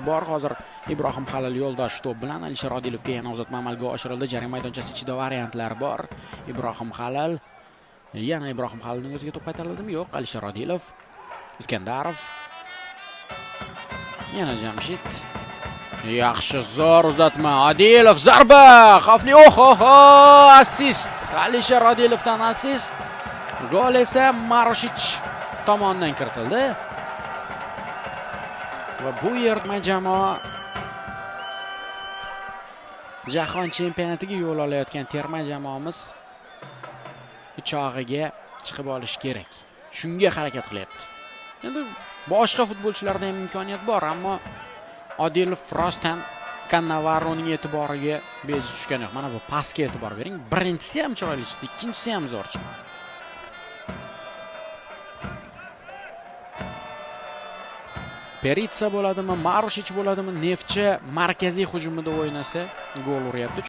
Bor hozir Ibrohim Halil yo'ldosh to'p bilan Alisher Odilovga yana uzatma amalga oshirildi. Jarima maydonchasi ichida variantlar bor. Ibrohim Halil, yana Ibrohim Halilning o'ziga to'p qaytarildimi? Yo'q, Alisher Odilov, Iskandarov, yana Jamshid. Yaxshi, zo'r uzatma. Odilov zarba, xavfli. Oho, assist. Alisher Odilovdan assist. Gol esa Marushich tomonidan kiritildi. Va bu yerda jamoa jahon chempionatiga yo'l olayotgan terma jamoamiz uchog'iga chiqib olish kerak. Shunga harakat qilyapti. Endi boshqa futbolchilarda ham imkoniyat bor, ammo Odilov rostdan Cannavaroning e'tiboriga bejiz tushgan yo'q. Mana bu pasga e'tibor bering. Birinchisi ham chiroyli chiqdi, ikkinchisi ham zo'r chiqdi. Peritsa bo'ladimi, Marushich bo'ladimi, Neftchi markaziy hujumida o'ynasa gol uryapti.